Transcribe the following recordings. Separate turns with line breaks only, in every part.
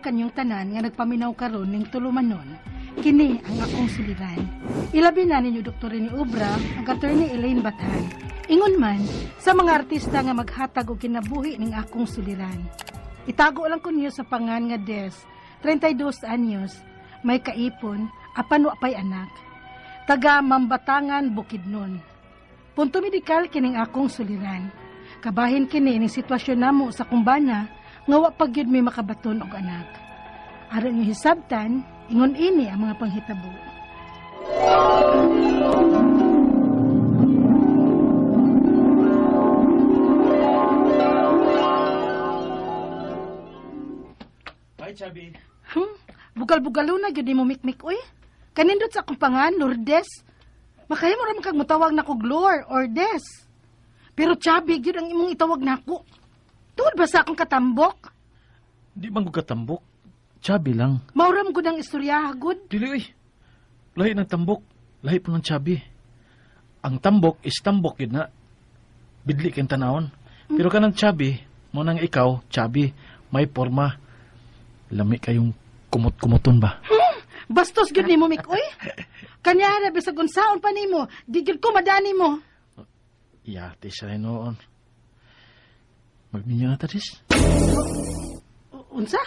kanyong tanan nga nagpaminaw karon ning tulumanon. Kini ang akong suliran. Ilabi na ninyo Dr. ni Obra ug Attorney Elaine Bathan. Ingon man sa mga artista nga maghatag og kinabuhi ning akong suliran. Itago lang ko niyo sa pangan nga Des, 32 anyos, may kaipon, apan wa pay anak. Taga Mambatangan, Bukidnon. Punto medikal kining akong suliran. Kabahin kini ning sitwasyon namo sa kumbana nga wa pa gyud may makabaton og anak. Aron niyo hisabtan, ingon ini ang mga panghitabo.
Hi, Chubby.
Bugal-bugalo na gyud nimo mikmik oy. Kanindot sa akong pangan, Lourdes. Makahimo ra man kag motawag nako Glor or Des. Pero Chubby gyud ang imong itawag nako. Tuod ba sa akong katambok?
Di man ko katambok. Chubby lang.
Mao ra man gud ang istorya gud.
Dili oy. Lahi ng tambok. Lahi po ng chubby. Ang tambok is tambok yun na. Bidli kang tanawon. Pero kanang chubby, mo nang ikaw, chubby, may forma. Lami kayong kumot-kumoton ba?
Bastos gyud nimo mik oy. Kanya ra bisag unsaon pa nimo, di gyud ko madani mo.
Yati sa noon. Magminyo na ta, Des.
Unsa?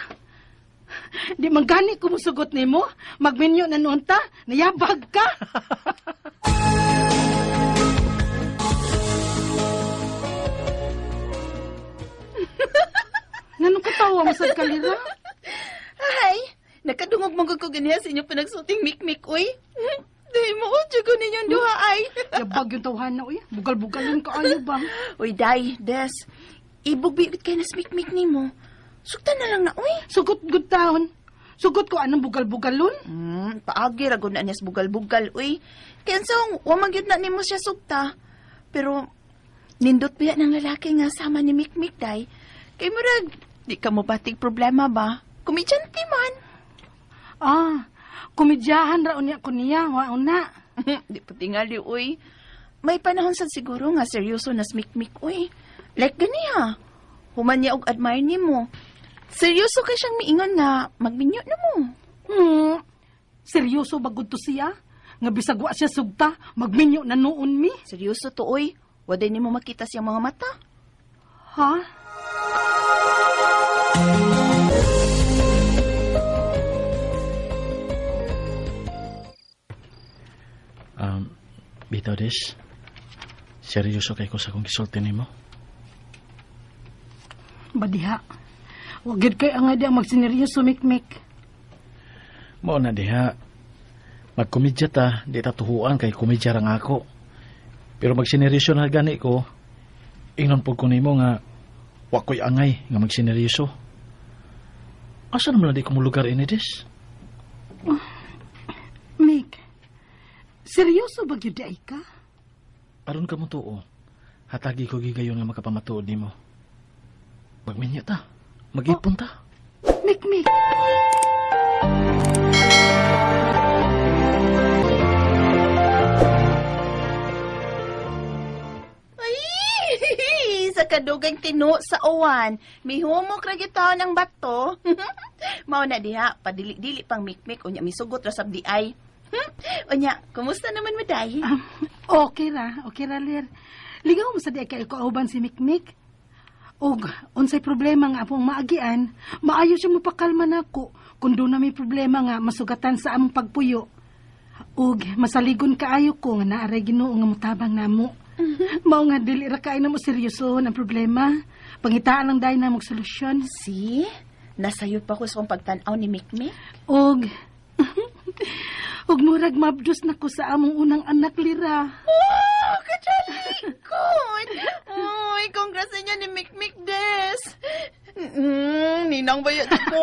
Di man gani ko musugot nimo, magminyo na noon ta, nayabag ka. Nganong katawa mo sa kalira?
Ay, nakadungog mo ko ganiha sa inyong pinagsulting mikmik, uy. Dahil mo, ko ninyong duha, ay.
Yabag yung tawhan na, uy. Bugal-bugalon ka ayo ba?
Uy, Day, Des, ibugbigot kayo na mikmik nimo. Sugtan na lang na, uy.
Sugot good taon. Sugot ko anong bugal-bugalon?
Paagi ra gud na niya sa bugal-bugal, uy. Kaya sa wa man gyud na nimo siya sugta. Pero nindot biya ng lalaki nga sama ni Mikmik, Day. Kay murag, di ka mo batig problema ba? Kumidyante man.
Ah, komedyahan ra unya ko niya, wa una.
Di pa tingali, uy. May panahon sad siguro nga seryoso na smikmik, uy. Like ganiha. Human niya og admire nimo. Seryoso kay siyang miingon nga magminyo na mo.
Seryoso ba gud to siya? Nga bisag wa siya sugta, magminyo na noon mi.
Seryoso to, uy. Waday nimo makita siyang mga mata.
Ha?
Bitaw, Des. Seryoso kay ko sa akong gisulti nimo.
Badiha. Wa gyud kay angay di ang magsineryoso mikmik.
Mao na diha. Magkomedya ta, di ta tuhuan kay komedya ra nga ako. Pero magsineryoso na gani ko, ingnon pud ko nimo nga wa ko'y angay nga magsineryoso. Asa naman na di ko molugar ini, Des?
Mik, seryoso ba gyud di ay ka?
Aron ka mo tuo, hatagi ko gigayon nga makapamatuod nimo. Magminyo ta, mag-ipon ta.
Mikmik.
Ay, sa kadugang tino sa uwan, mihumok ra gyud taon ang bato. Mao na diha, padili-dili pang mikmik unya misugot ra sab di ay. Unya, kumusta naman mo, Day?
Okay ra, Lir. Ligaw mo sa di kay kauban si Mikmik. Og unsay problema nga akong maagian, maayo siya mopakalma nako kung doon na may problema nga masugatan sa among pagpuyo. Og masaligon kaayo ko nga naaray Ginoo nga motabang namo. Mao nga dili ra kaayo namo seryosohon ang problema. Pangitaan lang dahil namog solusyon.
See? Nasayod pa ko sa akong pagtan-aw ni Mikmik.
Og og murag mabdus na ko sa among unang anak, Lira.
Oh, kachalikon! Uy, congrats sa inyo ni Mikmik Des. Ninang bayat ko.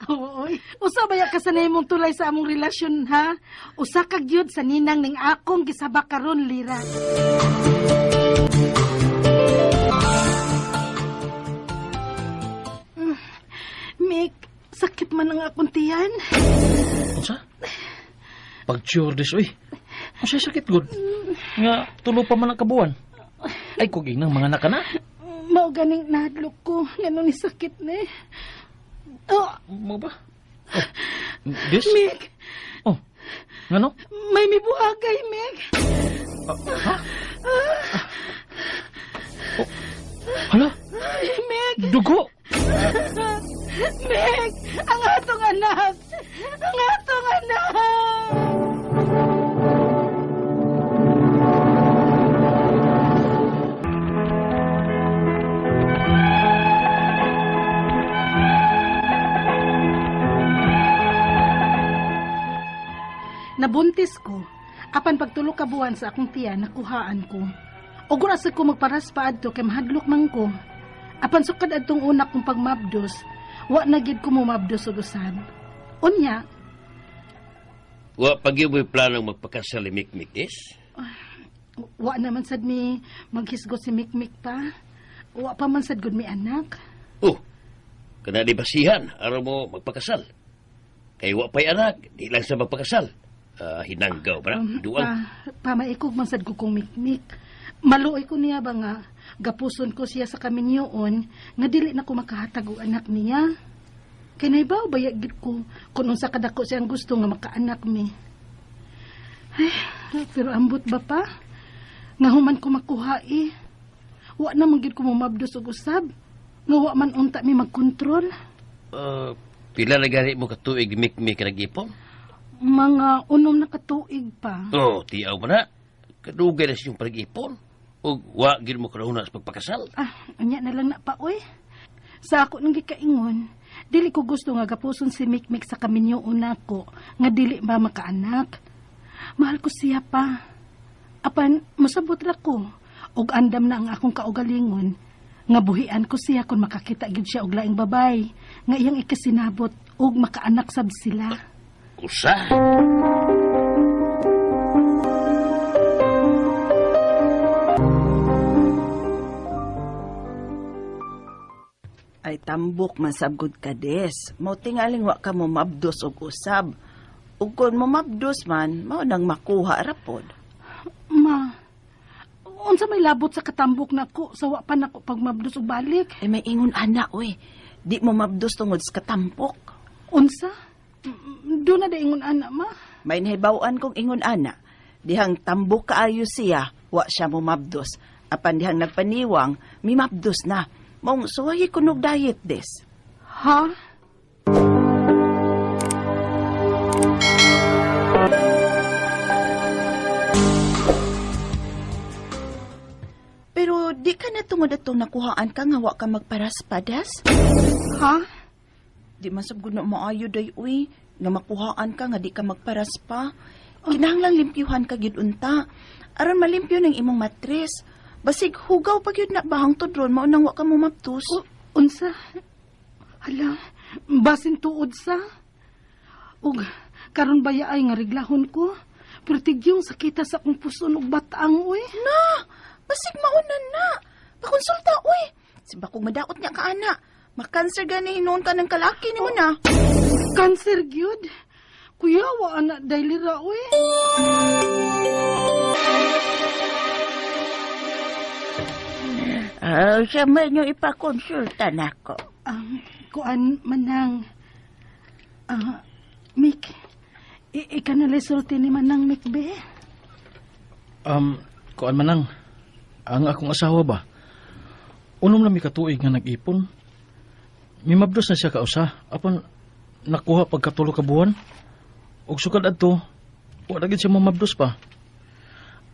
Oy, usa ba ya ka sa imong tulay sa among relasyon ha? Usa ka gyud sa ninang ning akong gisaba karon, Lira. Mik, sakit man ang akong tiyan.
Unsa? Pag-cure des, uy. Unsa sakit gud? Nga tulo pa man ang kabuan. Ay kug inang mga naka na.
Mao ganing nahadlok ko nganong ni sakit ni. Oh,
Mo ba? Oh, this?
Mick,
Oh, ngano?
may mibuhagay, Mick.
Ha? Oh, hala,
Ay, Mick,
dugo!
Mick, ang atong anak. Ang atong anak. Nabuntis ko. Apan pagtulo ka buwan sa akong tiyan, nakuhaan ko. Ug asa ko magparas pa adto kay mahadlok man ko. Apan sukad adtong una kong pagmabdos, wa na gid ko mumabdos og usab. Unya,
Wa pag yun mo'y planong magpakasal ni Mikmik is?
wa naman sad mi maghisgot si Mikmik pa. Wa pa man sad gud mi anak.
Oh, kana di basihan, araw mo magpakasal. Kay wa pa'y anak, di lang sa magpakasal. Ah, hinanggaw ba na? Dual.
Pa, pamaikog man sad ko kong Mikmik. Maluoy ko niya ba nga gapuson ko siya sa kaminyoon nga dili na ko makahatag og anak niya. Kay naibaw ba gid ko kung unsa kadako siyang gusto nga makaanak mi. Ay, pero ambot ba pa? Nga human ko makuha eh. Wa na man gid ko mumabdos og usab. Nga wa man unta mi magkontrol.
Ah, pila na gani mo katuig Mikmik nag-ipon?
Mga unom na katuig pa.
Oh, tiyaw ba na? Kadugay na siyang pag-ipon. O wa gid mo kanahuna sa pagpakasal.
Ah, unya na lang na pa, oy. Sa ako nang gikaingon, dili ko gusto nga gapuson si Mikmik sa kaminyoon nako nga dili ba makaanak. Mahal ko siya pa. Apan mosabot ra ko og andam na ang akong kaugalingon nga buhian ko siya kung makakita gyud siya og laing babay nga iyang ikasinabot og makaanak sab sila.
Usa.
Ay tambok man sabgod ka des. Mao tingaling wa ka mo mabdos og usab. Ug kon mo mabdos man, mao nang makuha ra pod.
Ma, unsa may labot sa katambok nako sa wa pa nako pagmabdos og balik?
Ay may ingon ana oy. Di mo mabdos tungod sa katampok.
Unsa? Doon na daingon ana ma.
May nahibaw-an kong ingon ana. Dihang tambok kaayo siya, wa siya mo mabdos. Apan dihang nagpaniwang, mimabdos na. Maong suwayi kunog diet des.
Ha?
Pero di ka na tungod atong nakuhaan ka nga wa ka magparaspadas?
Ha?
Di man sab gud na maayo day uy, nga makuhaan ka nga di ka magparaspa. Kinahanglang limpyuhan ka gyud unta. Aron malimpyo ng imong matres. Basig hugaw pa gyud na bahang tudron mao nang wa ka mumaptos.
Unsa? Hala, basin tuod sa. Ug karon baya ay nga reglahon ko. Pero tigyong sakita sa akong puson ug bataang uy.
Na, basig mauna na. Pakonsulta uy. Si bakong madaot niya ka ana. Makanser gani hinuon ka ng kalaki nimo na.
Cancer gyud. Kuya, wa ana dayli ra uy.
Ah, siya man yung ipakonsulta nako.
Kuan manang Mick, ika na sulti ni Manang Mick be.
Kuan manang, ang akong asawa ba? Unom na mi katuig nga nag-ipon. Mimabdos na siya kausa, apan nakuha pagkatulo ka buwan. Ug sukad adto, wa na gid siya mamabdos pa.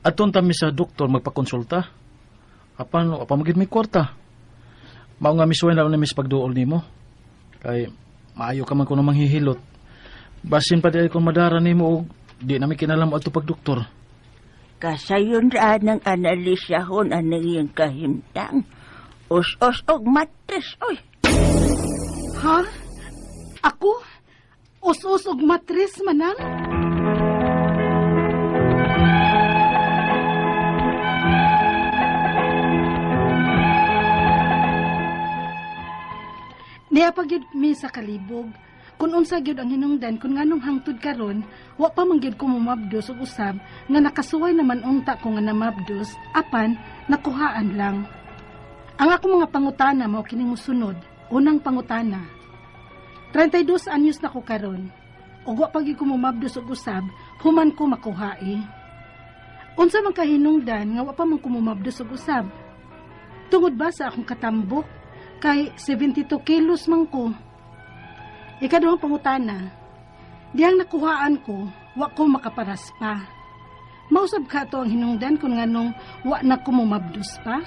Adto ta mi sa doktor magpakonsulta. Apan wa pa magid may kwarta. Mao nga misuway na mi sa pagduol nimo. Kay maayo ka man kuno manghihilot. Basin pa di ay kung madara nimo og di na mi kinalam adto pag doktor.
Kasayon ra ng analisahon ang iyang kahimtang. Os-os og matres, oy.
Ha? Ako? Us-us og matres manang? Niya pa gyud mi sa kalibog. Kung unsa gyud ang hinungdan kun nganong hangtod karon, wa pa man gyud ko mumabdos og usab nga nakasuway naman unta ko nga namabdos apan nakuhaan lang. Ang akong mga pangutana mao kining mosunod. Unang pangutana. 32 anyos na ko karon. Ug wa pa gyud ko mumabdos og usab human ko makuhai. Unsa man kahinungdan nga wa pa man ko mumabdos og usab? Tungod ba sa akong katambok kay 72 kilos man ko? Ikaduhang pangutana, dihang nakuhaan ko, wa ko makaparas pa. Mausab kaha to ang hinungdan kung nganong wa na ko mumabdos pa?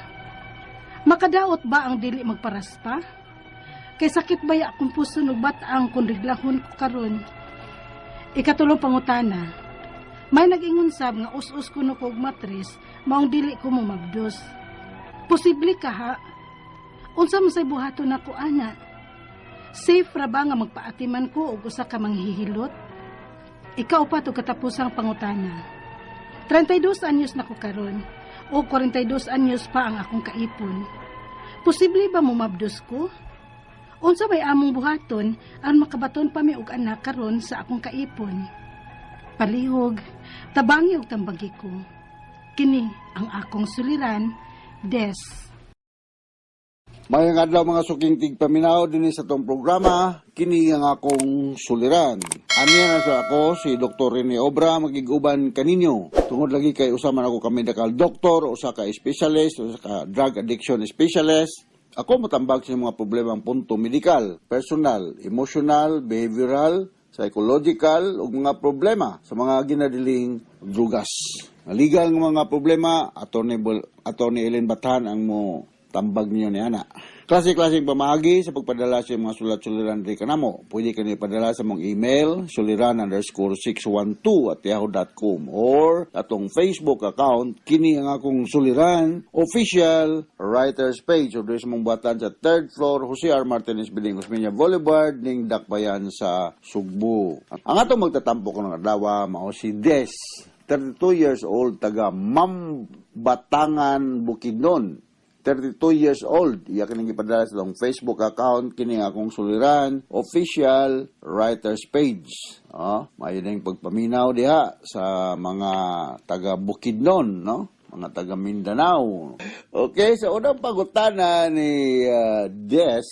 Makadaot ba ang dili magparas pa? Kay sakit baya akong puso ug bat-ang kung reglahon ko karon. Ikatulong pangutana, may nag-ingon sab nga us-us kuno ko og matris, maong dili ko mumabdos. Posible kaha? Unsa man say buhaton nako ana? Safe ra ba nga magpaatiman ko og usa ka manghihilot? Ikaupat ug katapusang pangutana. 32 anyos na ko karon o 42 anyos pa ang akong kaipon. Posible ba mumabdos ko? Unsa may among buhaton aron makabaton pa mi og anak karon sa akong kaipon? Palihog, tabangi og tambagi ko. Kini ang akong suliran, Des.
Maayong adlaw, mga suking tigpaminaw, dinhi sa atong programa, kini ang akong suliran. Aniya na sa ako si Dr. Rene Obra magig-uban kaninyo. Tungod lagi kay usa man ako ka medical doctor, usa ka specialist, usa ka drug addiction specialist. Ako motambag sa mga problema ang punto medikal, personal, emotional, behavioral, psychological ug mga problema sa mga ginadiling drugas. Legal nga mga problema, Attorney Ellen Bathan ang mo tambag niyo ni ana. Klase-klaseng pamaagi sa pagpadala sa mga sulat-suliran diri kanamo. Pwede ka niyo padala sa mong email, suliran_612@yahoo.com or atong Facebook account, kini ang akong suliran, official writers page, o diri sa mong buhatan sa third floor, Jose R. Martinez Building, Osmeña Boulevard, ning Dakbayan sa Sugbo. Ang atong magtatampo karong adlaw mao si Des, 32 years old, taga Mambatangan, Bukidnon. 32 years old. Iya kining gipadala sa atong Facebook account, kini ang akong suliran, official writers page. Oh, maayo ning pagpaminaw diha sa mga taga Bukidnon, no? Mga taga Mindanao. Okay, sa unang pangutana ni Des,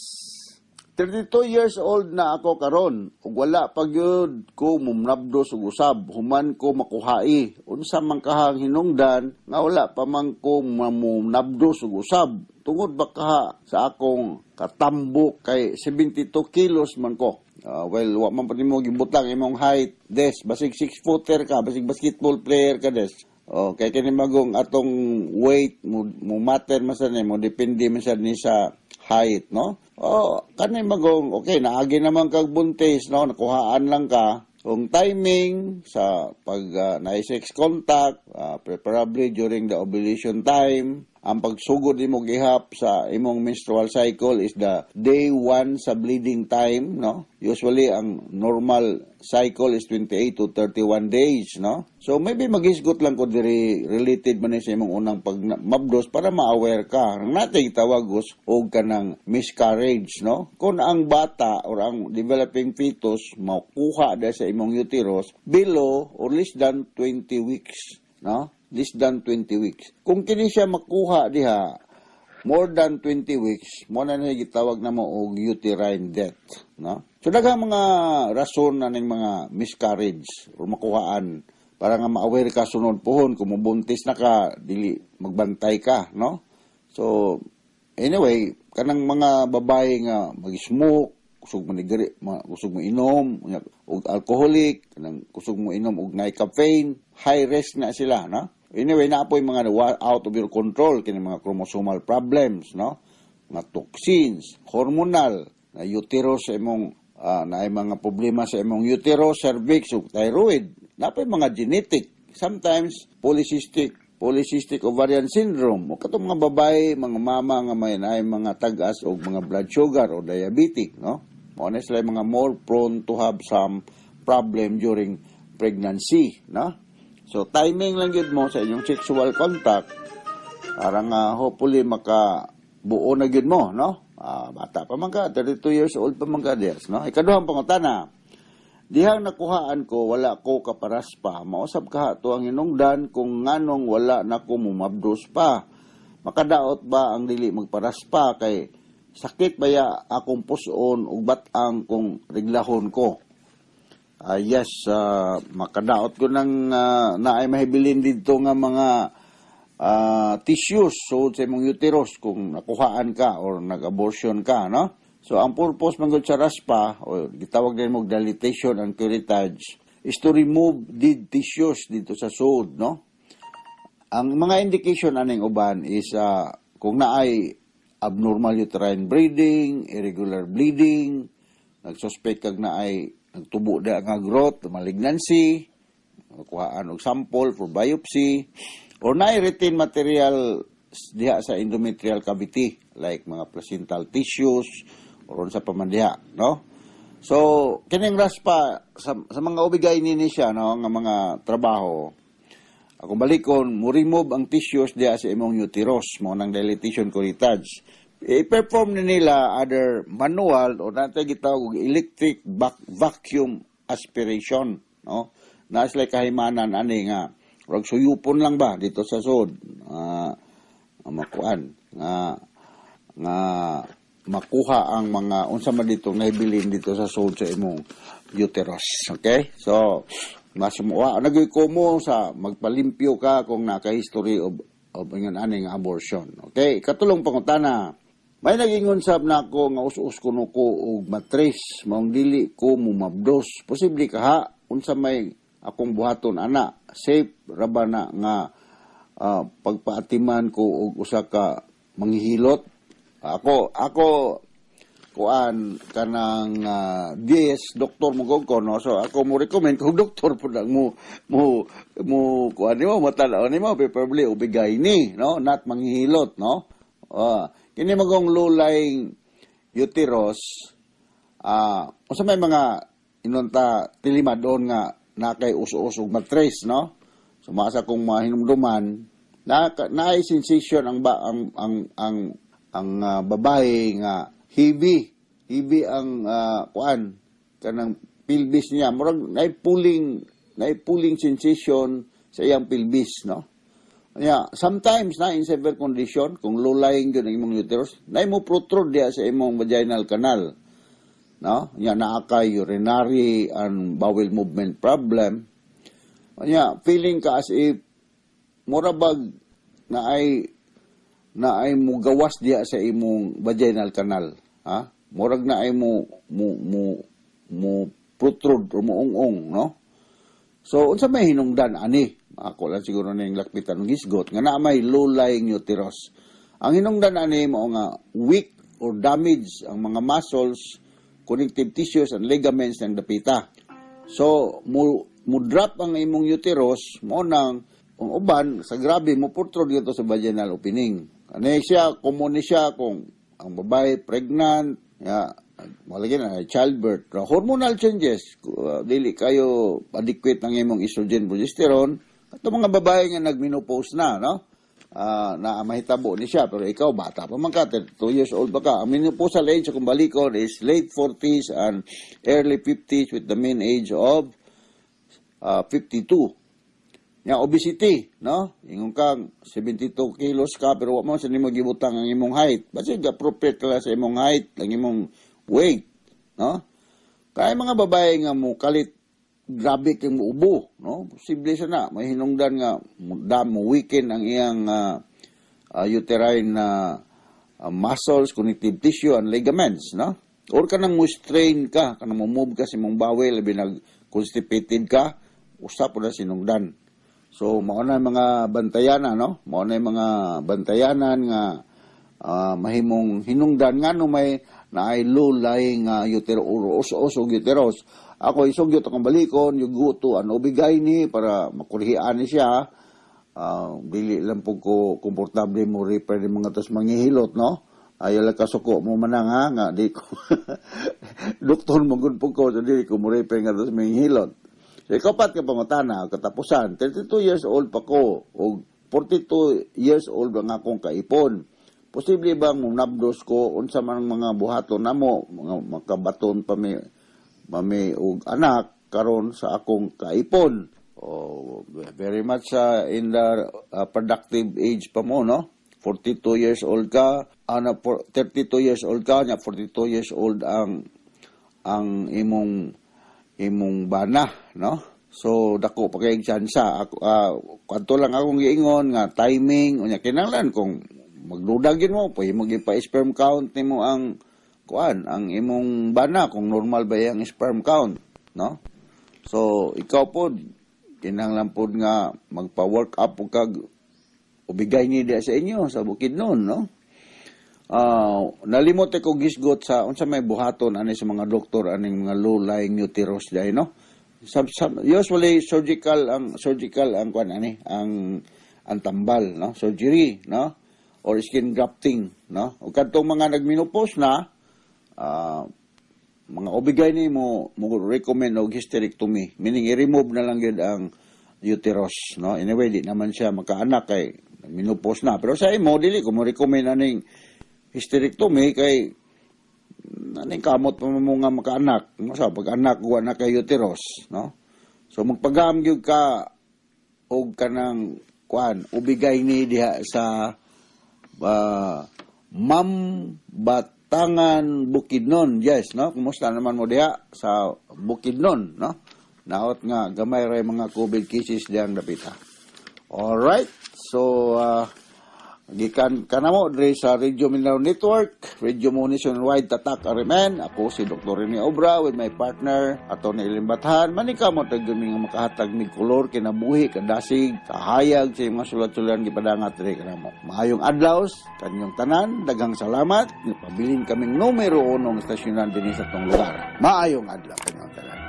32 years old na ako karon ug wala pa gyud ko mumnabdos og usab human ko makuhai. Unsa man kahang hinungdan nga wala pa man ko mumnabdos og usab? Tungod ba kaha sa akong katambok kay 72 kilos man ko? Ah, well, wa man pa nimo gibutang imong height, Des. Basig 6 footer ka, basig basketball player ka, Des. Oh, kay kini magong atong weight mo matter man sa nimo, depende man sa ni sa height, no? Oh, kani magong okay, naagi naman kag buntis, no? Nakuhaan lang ka. Kung timing sa pag na sex contact, preferably during the ovulation time, ang pagsugod nimo gihap sa imong menstrual cycle is the day 1 sa bleeding time, no? Usually ang normal cycle is 28 to 31 days, no? So maybe maghisgot lang ko diri related man ni sa imong unang pagmabdos para ma-aware ka. Ang natin tawag og kanang miscarriage, no? Kung ang bata or ang developing fetus makuha dahil sa imong uterus below or less than 20 weeks, no? Less than 20 weeks. Kung kini siya makuha diha more than 20 weeks, mo na na gitawag na mo og uterine death, no? So daghang mga rason na ning mga miscarriage or makuhaan para nga ma-aware ka sunod pohon kung mubuntis na ka, dili magbantay ka, no? So anyway, kanang mga babae nga mag-smoke, kusog mo nigari, kusog mo inom, unya, og alcoholic, kanang kusog mo inom og naay caffeine, high risk na sila, no? Anyway, naa poy mga out of your control kini mga chromosomal problems, no? Mga toxins, hormonal, na uterus sa imong naay mga problema sa imong uterus, cervix ug thyroid. Naa poy mga genetic, sometimes polycystic ovarian syndrome. O katong mga babae, mga mama nga may naay mga tag-as og mga blood sugar o diabetic, no? Mao na sila mga more prone to have some problem during pregnancy, no? So timing lang gyud mo sa inyong sexual contact para nga hopefully maka buo na gyud mo, no? Ah, bata pa man ka, 32 years old pa man ka, Des, no? Ikaduhang pangutana, dihang nakuhaan ko, wala ko kaparas pa. Mausab kaha to ang hinungdan kung nganong wala na ko mumabdos pa? Makadaot ba ang dili magparas pa kay Sakit baya akong puson ug bat-ang kung reglahon ko? Yes, makadaot ko ng naay mahibilin dito nga mga tissues so sa imong uterus kung nakuhaan ka or nag-abortion ka, no? So ang purpose man gud sa raspa o gitawag din mo dilatation and curettage is to remove dead tissues dito sa suod, no? Ang mga indication aning uban is kung naay abnormal uterine bleeding, irregular bleeding, nagsuspect kag naay nagtubo da nga growth, malignancy, kuhaan og sample for biopsy, or naay retained material diha sa endometrial cavity like mga placental tissues or unsa pa man diha, no? So, kining raspa sa mga OB-GYN ni siya, no, nga mga trabaho. Akong balikon, mo remove ang tissues diha sa imong uterus, mao nang dilatation curettage. I-perform ni nila either manual o natay gitawag og electric vacuum aspiration, no? Naa sila kahimanan ani nga rag suyupon lang ba dito sa sud, makuan nga nga makuha ang mga unsa man dito nahibilin dito sa sud sa imong uterus. Okay? So, mas wa nagoy ko sa magpalimpyo ka kung naka-history of ingon ani nga abortion. Okay? Katulong pangutana. May nagingon sab nako nga us-us kuno ko og matres, maong dili ko mumabdos. Posible kaha? Unsa may akong buhaton ana? Safe ra ba na nga pagpaatiman ko og usa ka manghihilot? Ako kuan kanang DS doktor mo ko, no? So ako mo recommend kung doktor pud ang mo kuan nimo, matalaw nimo, preferably OB-GYN, no, not manghihilot, no? Kini magong low lying uterus, unsa may mga inunta tilimadon nga nakay us-us ug matres, no? So maasa kong mahinumduman na naay sensation ang ba ang babae nga heavy heavy ang kuan kanang pelvis niya, murag naay pulling sensation sa iyang pelvis, no? Yeah, sometimes na in severe condition, kung low lying gyud ang imong uterus, na mo protrude diya sa imong vaginal canal. No? Nya naa kay urinary and bowel movement problem. Nya feeling ka as if mura bag naay mugawas diya sa imong vaginal canal, ha? Murag naay mo protrude o mo ung-ong, no? So unsa may hinungdan ani? Ako lang siguro na yung lakpitan ng gisgot nga naa may low lying uterus. Ang hinungdan ani mao nga weak or damage ang mga muscles, connective tissues and ligaments ng dapita. So mo drop ang imong uterus, mo nang ang uban sa grabe mo protrude dito sa vaginal opening. Ani siya common ni siya kung ang babae pregnant, ya, malagi na childbirth, hormonal changes, dili kayo adequate ang imong estrogen, progesterone, at mga babae nga nagmenopause na, no? Na mahitabo ni siya, pero ikaw bata pa man ka, 32 years old pa ka. Ang menopausal age kung balikon is late 40s and early 50s with the mean age of 52. Nya obesity, no? Ingon kang 72 kilos ka pero wa mo sa nimo gibutang ang imong height. Basta appropriate ka lang sa imong height, ang imong weight, no? Kaya mga babae nga mo kalit grabe kay mo ubo, no? Posible sa na may hinungdan nga mo dam mo weaken ang iyang uterine na muscles, connective tissue and ligaments, no? Or kanang mo strain ka, kanang mo move ka sa imong bowel, labi nag constipated ka, usa po na sinungdan. So mao na yung mga bantayanan, no? Mao na yung mga bantayanan nga mahimong hinungdan ngano may naay low lying utero or us-us og uterus. Ako isugyot akong balikon, you go to an OB-GYN para makurhian ni siya. Dili lang po ko komportable mo refer ni mga tos manghihilot, no? Ayaw lang kasuko mo manang ha, nga di ko doktor mo gud po ko, so dili ko mo refer nga tos manghihilot. So ikapat ka pangutana, katapusan, 32 years old pa ko, o 42 years old ang akong kaipon. Posible bang munabdos ko unsa man ang mga buhaton namo, mga makabaton pa mi mami og anak karon sa akong kaipon? Oh, very much in the productive age pa mo, no? 42 years old ka, ana 32 years old ka, nya 42 years old ang imong imong bana, no? So dako pa kay tsansa. Ako kadto lang akong giingon nga timing unya kinahanglan kung magduda gyud mo, pwede mo pa sperm count nimo ang kuan, ang imong bana kung normal ba yang sperm count, no? So ikaw pod kinahanglan pod nga magpa-work up og kag ubigay ni diya sa inyo sa Bukidnon, no? Nalimot ko gisgot sa unsa may buhaton ani sa mga doktor aning mga low lying uterus dai, no? Usually surgical ang kuan ani ang tambal, no? Surgery, no? Or skin grafting, no? O kadtong mga nagmenopause na, mga obigay ni mo mo recommend og hysterectomy, meaning i-remove na lang gyud ang uterus, no? Anyway, di naman siya makaanak kay menopause na. Pero sa imo, dili ko mo recommend aning hysterectomy kay aning kamot pa mo nga makaanak, no? Sa pag-anak wa na kay uterus, no? So magpagam gyud ka og kanang kuan, ubigay ni diha sa Ma'am Batangan Bukidnon. Yes, no? Kumusta naman mo diha sa Bukidnon, no? Naot nga gamay ra mga COVID cases diyang dapita. Alright. So gikan kanamo diri sa Radio Mindanao Network, Radio Mo Nationwide, Tatak Arimen. Ako si Dr. Rene Obra with my partner Atty. Ellen Bathan. Manika mo tag nga makahatag mig kolor kinabuhi, kadasig, kahayag sa mga sulat-sulan gipadangat diri kanamo. Maayong adlaw kanyong tanan, daghang salamat. Pabilin kaming numero uno nga estasyonan dinhi sa atong lugar. Maayong adlaw kanyong tanan.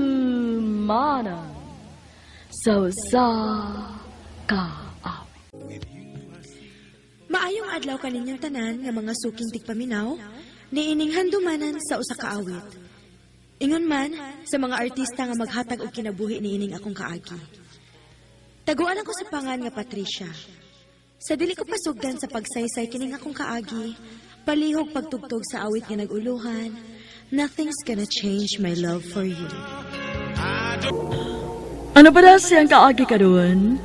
Handumanan sa usa ka awit.
Maayong adlaw kaninyong tanan nga mga suking tigpaminaw, niining handumanan sa usa ka awit. Ingon man sa mga artista nga maghatag og kinabuhi niining akong kaagi. Taguan ako sa pangan nga Patricia. Sa dili ko pasugdan sa pagsaysay kining akong kaagi, palihog pagtugtog sa awit nga nag-uluhan, "Nothing's Gonna Change My Love for You."
Ano pa na siyang kaagi karon?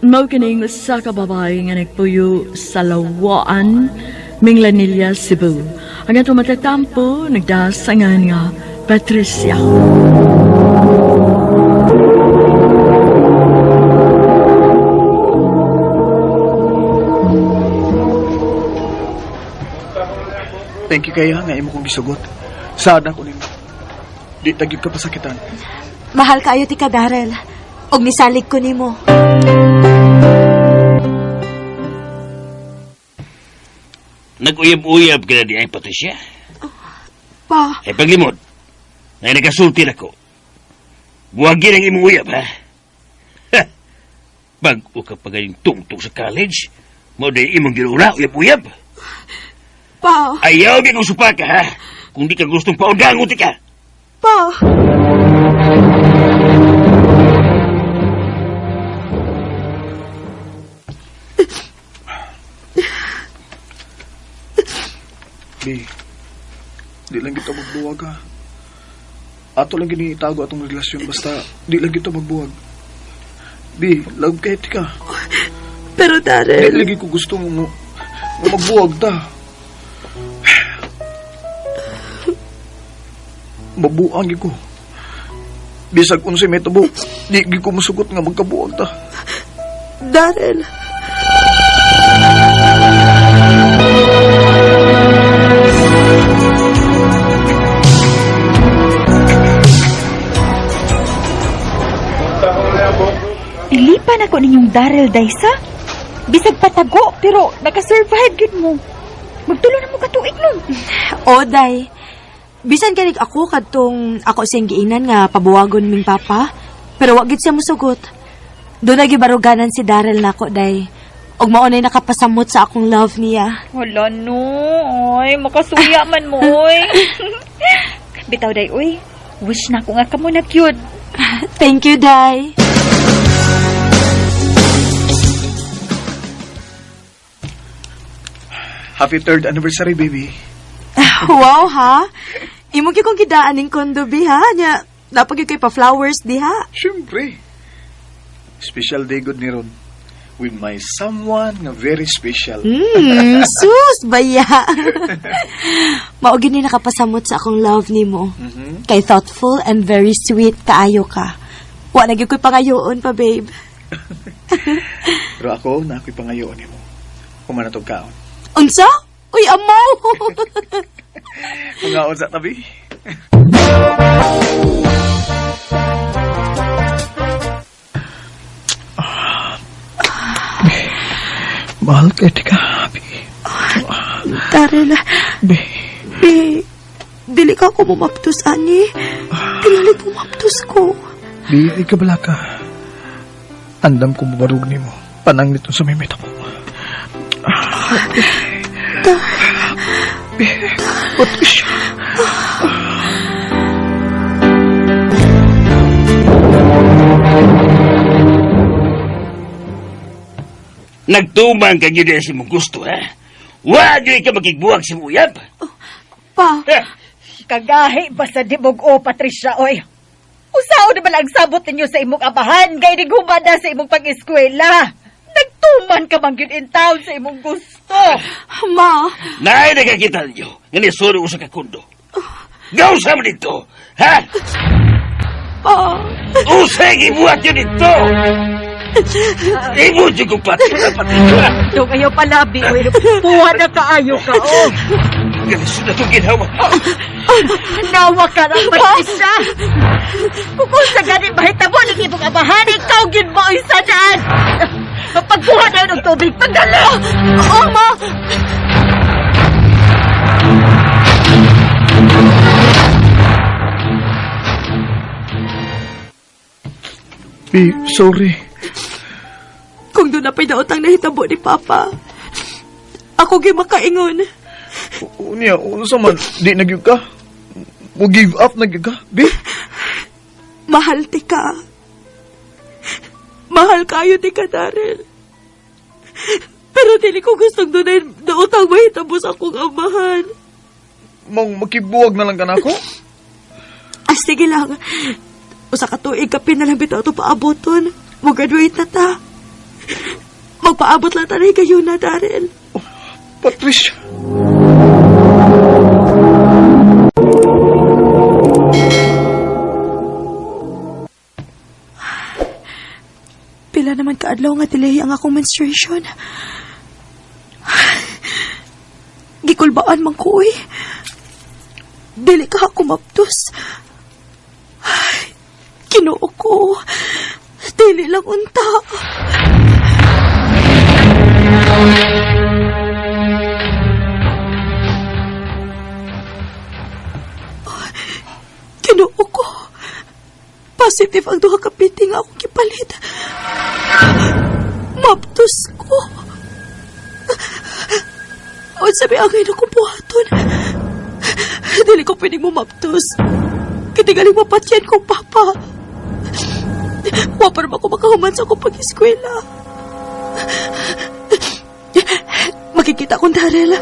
Mao kining usa ka babae nga nagpuyo sa Lawaan, Minglanilla, Cebu. Ang atong matatampo nagdasangan nga Patricia.
Thank you kaya nga imo kong gisugot. Sad ako nimo. Di ta gyud ka pasakitan.
Mahal kaayo tika, Darrell. Og nisalig ko nimo.
Nag-uyab-uyab ka na di ay, Patricia.
Pa,
Ay paglimod, na nagasulti na ko. Buwagin ang imong uyab, ha? Ha! Bag-o ka pa galing tungtong sa college, mo di imong ginuuna, uyab-uyab.
Pa,
Ayaw di kong supaka, ha? Kung di ka gustong paundangon ka.
Pa.
Bi, di lang kita magbuwag ha. Ato lang gini itago atong relasyon basta di lang kita magbuwag. Bi, love kay ka.
Pero
Di
Darrell,
lagi ko gusto mo mo magbuwag ta. Mabuang gyud ko. Bisag unsay may tabo, di gyud ko musugot nga magkabuwag ta.
Darrell.
Ilipan ako ninyong Daryl Daysa. Bisag patago, pero nakasurvive gyud mo. Magtulo na mo katuig nun.
O, day. Bisan ganig ako kadtong ako siyang giingnan nga pabuwagon ming papa, pero wa gid siya musugot. Doon na gibaruganan si Darrell nako, day. Og mao na'y nakapasamot sa akong love niya.
Wala no, oy, makasuya man mo, oy. Bitaw day, oy. Wish na ko nga kamo na cute.
Thank you, day.
Happy third anniversary, baby.
Wow, ha? Imo gyud kong gidaan ning kondo, bi, ha? Nya, napag kay pa flowers diha.
Siyempre. Special day good ni Ron. With my someone nga very special.
Sus, baya. Mao gyud ni nakapasamot sa akong love nimo. Kay thoughtful and very sweet kaayo ka. Wa na gyud ko'y pangayoon pa, babe.
Pero ako, na ako'y pangayoon nimo. Human na tog kaon.
Unsa? Uy, amaw!
Pangaon sa tabi. Mahal kay tika, Abi.
Daryl,
Be,
be, dili ka ako mumaptos, ani. Tingali pumaptos ko.
Bi, ay kabala ka. Andam ko mabarug nimo. Panang nito sa may meta ko. Be, Patricia.
Nagtumang ka gyud sa imong gusto, ha? Wa gyud ka makigbuwag sa imong uyab.
Pa,
Ha?
Kagahi ba sa dibog o Patricia, oy? Usaw na ba ang sabot ninyo sa imong abahan, gay nighuman na sa imong pag-eskwela? Nagtuman ka man gyud in town sa imong gusto.
ma,
Naay nakakita ninyo nga nisuro ko sa kakundo. Gausa mo dito, ha?
pa.
Usay gibuhat yun dito! Imo jud kong patula, Patricia.
Dong ayaw palabi, oy. Puha na kaayo ka, oh.
Galisod na itong ginawa.
Nawa ka na, Patricia. Kung sa gani mahitabo ng imong abahan, ikaw gyud mo oy sanaan. Pagkuha na yun og tubig, pagdala!
Oh, ma!
Bi, sorry.
Kung doon na pa'y daotang nahitabo ni Papa, ako gyud makaingon.
Unya, unsa man, di na gyud ka. Mo give up na gyud ka, Bi.
Mahal ti ka. Mahal kayo ti ka, Daryl. Pero dili ko gustong dunay daotang mahitabo sa akong amahan.
Mong makibuwag na lang ka nako.
Ah, sige lang. Usa ka tuig kapin na lang bitaw ito paaboton. Mo-graduate na ta. Magpaabot lang tayo kayo na, Daryl.
Patricia.
Pila naman kaadlaw nga delay ang akong menstruation. Gikulbaan man ko, uy. Dili ka ako maptos. Ay, Ginoo ko. Dili lang unta. Ginoo ko. Positive ang duha ka piti nga akong gipalit. Maptos ko. Unsa may angay na kong buhaton. Dili ko pwedeng mumaptos. Katigaling mapatyan kong papa. Wa pa naman ako makahuman sa akong pag-eskwela. Makikita kong Daryl.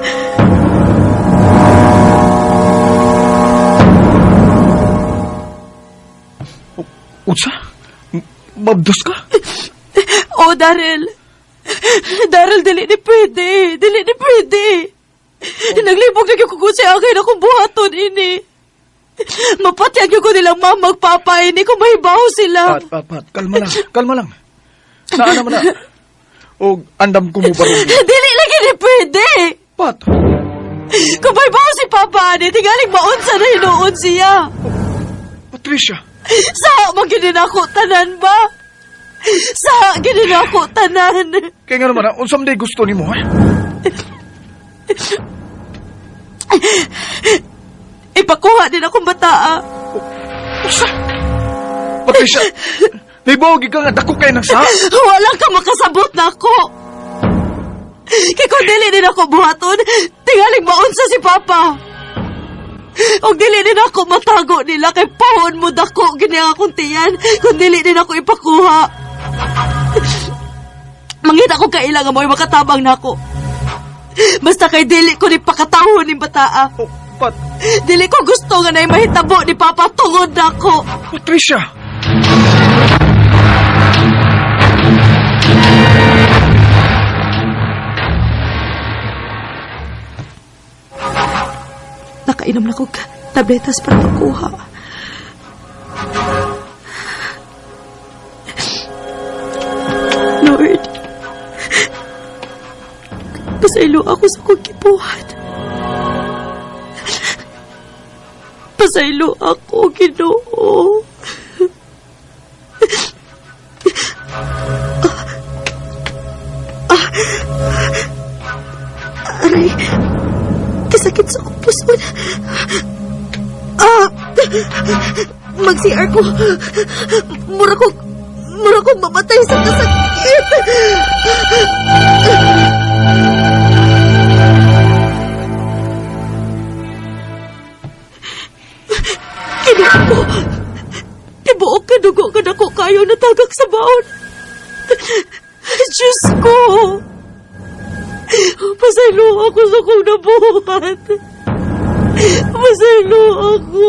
Unsa? Mabdos ka?
Oh, Daryl. Daryl, dili ni pwede. Dili ni pwede. Naglibog na gyud ko sa akin akong buhaton ini. Mapatyan gyud ko nilang mama magpapa ini kung mahibaw sila.
Pat, pat, pat. Kalma lang. Kalma lang. Saan naman na? O andam ko mo barog.
Dili lagi ni pwede.
Pat,
Kung mahibaw si Papa ani, tingaling maunsa na hinuon siya.
Patricia.
Sa magini na ako tanan ba? Sa gini na ako tanan.
Kaya nga naman, unsa man day gusto nimo, ha?
Ipakuha din akong bataa.
Unsa? Patricia, naibawag ka nga dako kay nang sa.
Wala ka makasabot na ako. Kay kung dili din ako buhaton, tingaling maunsa si Papa. Og dili din ako matago nila kay pahon mo dako gini ang akong tiyan kung dili din ako ipakuha. Mangita ko kailangan mo ay makatabang na ako.
Basta kay dili ko ni pakatawon ni bataa.
Oh, Pat,
Dili ko gusto nga na'y mahitabo ni Papa tungod nako.
Patricia!
Nakainom na kog tabletas para makuha. Lord, pasaylo ako sa kong gibuhat. Pasaylo ako, Ginoo. Aray, kasakit sa akong puson. Ah! Mag-CR ko. Mura kong mamatay sa kasakit. Kinuha ko. Tibuok ka dugo ka nako kayo natagak sa baon. Diyos ko! Pasaylo ako sa kong nabuhat. Pasaylo ako.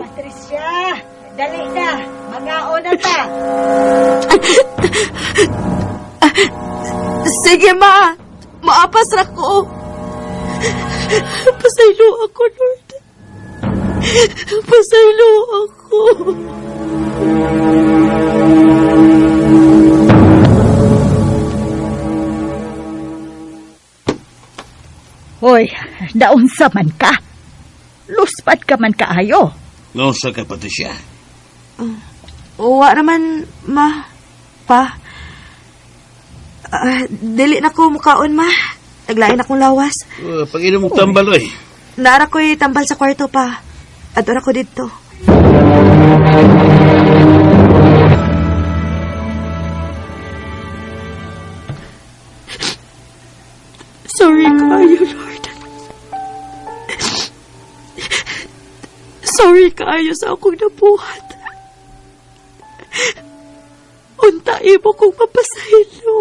Patricia, dali na. Magaon na ta.
Sige, ma. Maapas ra ko. Pasaylo ako, Lord. Pasaylo ako.
Hoy, naunsa man ka. Luspad ka man kaayo.
Nausa ka, Patricia.
Wa naman, ma. Pa. Ah, dili na ko mukaon, ma. Naglain akong lawas.
Pag-inom mong tambal, oy.
Naara ko'y tambal sa kwarto pa. Adora ko dito. Sorry kaayo, Lord. Sorry kaayo sa akong nabuhat. Unta imo kong mapasaylo.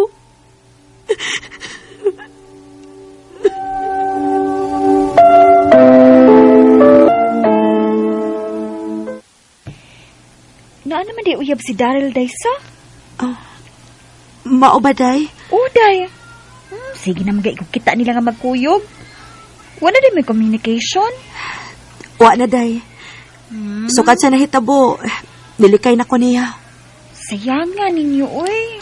Naa naman di uyab si Daryl Daysa?
Mao ba, day?
Uday. Sige na mga kita nila nga magkuyog. Wala din may communication.
Wa na, day. Sukat sa nahitabo, nilikay na ko niya.
Sayang nga ninyo, uy.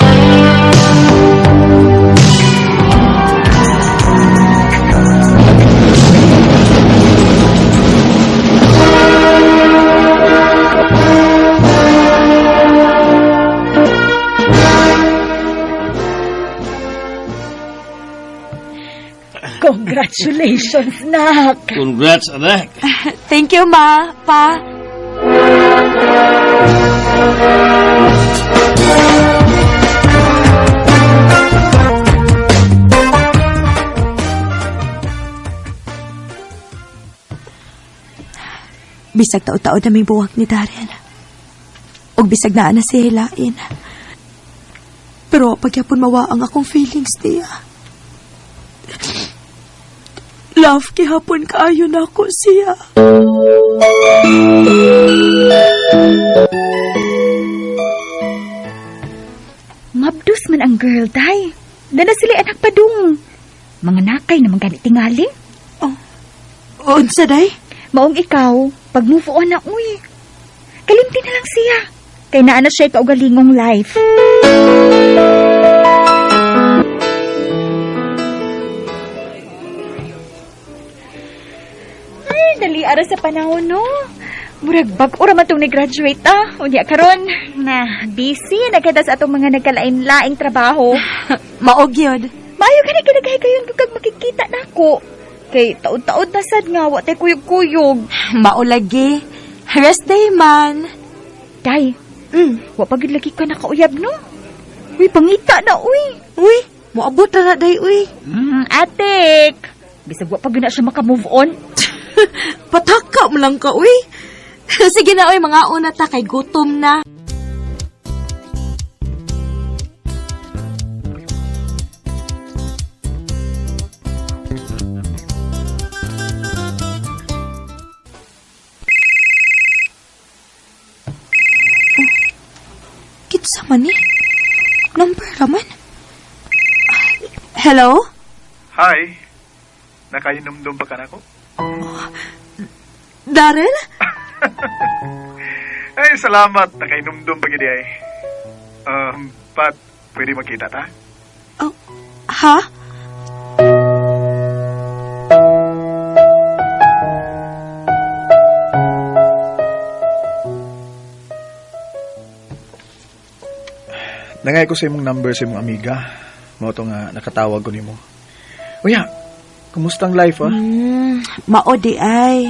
Congratulations, nak.
Congrats, anak.
Thank you, ma, pa. Bisag tao-tao na may buwak ni Darren. Og bisag naa na si Helain. Pero pagyapon mawa ang akong feelings niya. Love, gihapon kaayo na ako siya.
Mabdus man ang girl, day. Dala sila anak padung. Mga nakay na gani tingali.
Unsa, day?
Maong ikaw, pag move on na, uy. Kalimti na lang siya. Kay naa na siya kaugalingong life. Ay, dali ara sa panahon, no? Murag bag-o ra man tong ni-graduate, ah. Unya karon na busy na kita sa atong mga nagkalain-laing trabaho.
Maog yun.
Maayo gani kinagahi kayon kung kag makikita nako. Kay taod-taod na sad nga wa tay kuyog-kuyog.
Maulagi. Rest day man.
Day, wa pa gid lagi ka nakauyab no. Uy, pangita na uy.
Uy, moabot na na day, uy.
Atik. Bisag wa pa gid na siya maka-move on.
Pataka mo lang ka, uy. Sige na, uy, mga una ta kay gutom na.
Unsa man ni? Number raman. Hello?
Hi. Nakahinumdum pa ka nako?
Daryl?
Ay, salamat. Nakahinumdum pa gid ay. Pat, pwede magkita ta?
Oh, ha?
Nangay ko sa imong number sa imong amiga. Mao to nga nakatawag ko nimo. Uya, kumusta ang life ah?
Mao di ay.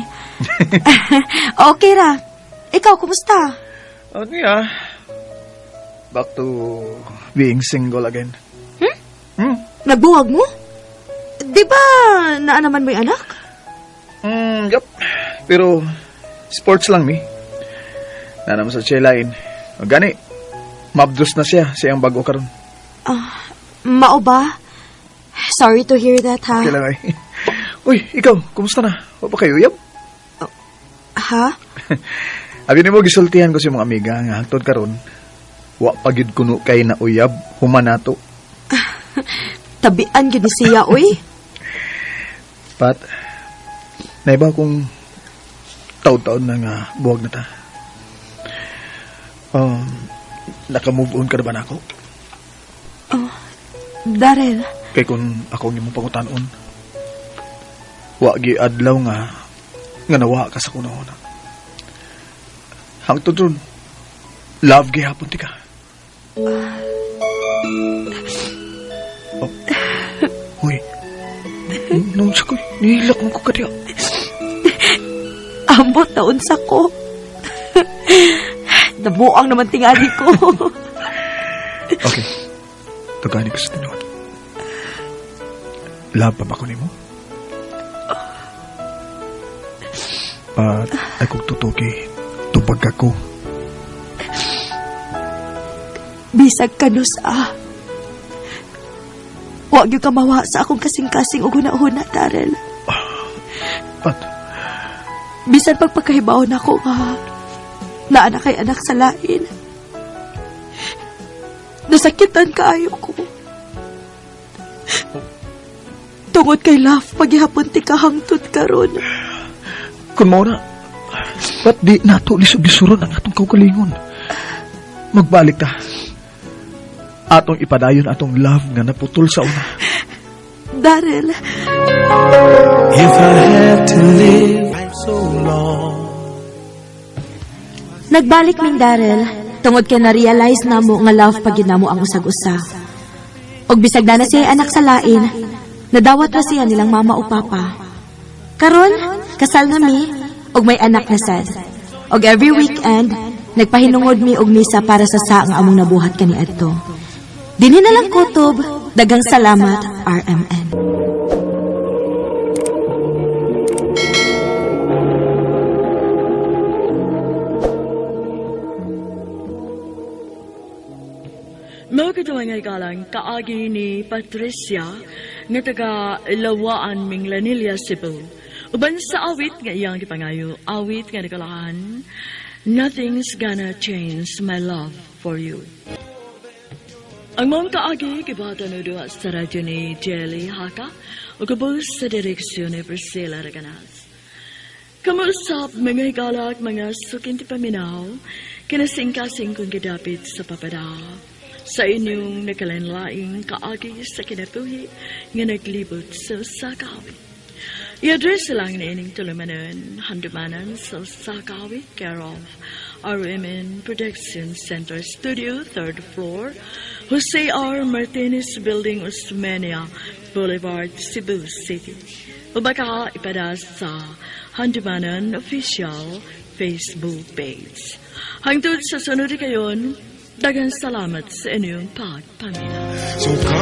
Okay ra. Ikaw, kumusta?
Ano ya? Back to being single again.
Hmm?
Hmm?
Nagbuwag mo? Di ba naa naman mo'y anak?
Yup. Pero sports lang mi. Naa naman sa Chelain. O gani, mabdos na siya sa iyang bago karon.
Ah, mao ba? Sorry to hear that, ha?
Okay lang ay. Uy, ikaw, kumusta na? Wa pa kayo uyab?
Ha?
Abi nimo gisultihan ko sa imong amiga nga hangtod karon wa pa gyud kuno kay na uyab human nato.
Tabian gyud ni siya, uy.
Pat, naiba kung taon-taon na nga buwag na ta. Naka-move on ka na ba nako?
Oh, Daryl.
Kay kung ako ang imong pangutanon, wa gi adlaw nga nawa ka sa kunahuna. Hangtod ron, love gihapon ti ka. Oh. Uy, nung sa ko, nihilak mo ko kadiya.
Ambot na unsa ko. Nabuang naman tingali ko.
Okay. Tugani ko sa tinuod. Love pa ba ko nimo? Pat, ay kung tutuki, tupag ka ko.
Bisag kanus ah. Wa gyud ka mawa sa akong kasing-kasing ug huna-huna, Daryl.
Pat.
Bisan pagpagkahibaw nako nga naa na kay anak sa lain. Nasakitan kaayo ko. Tungod kay love, paghihapon ti ka hangtod karon.
Kung mao na, ba't di nato lisod-lisuron ang atong kaugalingon? Magbalik ta. Atong ipadayon atong love nga naputol sa una.
Daryl.
If I had to live so long.
Nagbalik ming Daryl, tungod kay na-realize namo nga love pag namo ang usag-usa. Og bisag na na siya anak sa lain, nadawat ra siya nilang mama o papa. Karon, kasal na mi, og may anak na sad. Og every weekend, nagpahinungod mi og misa para sa sa nga among nabuhat kaniadto. Dinhi na lang kutob, daghang salamat, RMN.
Mao nga galang kaagi ni Patricia nga taga Lawaan, Minglanilla, Cebu. Uban sa awit nga iyang gipangayo, awit nga nagkalahan, "Nothing's Gonna Change My Love for You." Ang maong kaagi gibata no duha sa radyo ni Jelly Haka ug ubos sa direksyon ni Priscilla Reganas. Kamuusap mga higalak, mga suking paminaw, kinasingkasing kong gidapit sa papada sa inyong nakalanlaing kaagi sa kinabuhi nga naglibot sa usa ka awit. I-address lang ni ining tulumanon, handumanan sa usa ka awit, care of RMN Production Center Studio, third floor, Jose R. Martinez Building, Osmeña Boulevard, Cebu City. O baka ipada sa Handumanan Official Facebook page. Hangtod sa sunod kayon, daghang salamat sa inyong pagpaminaw.
So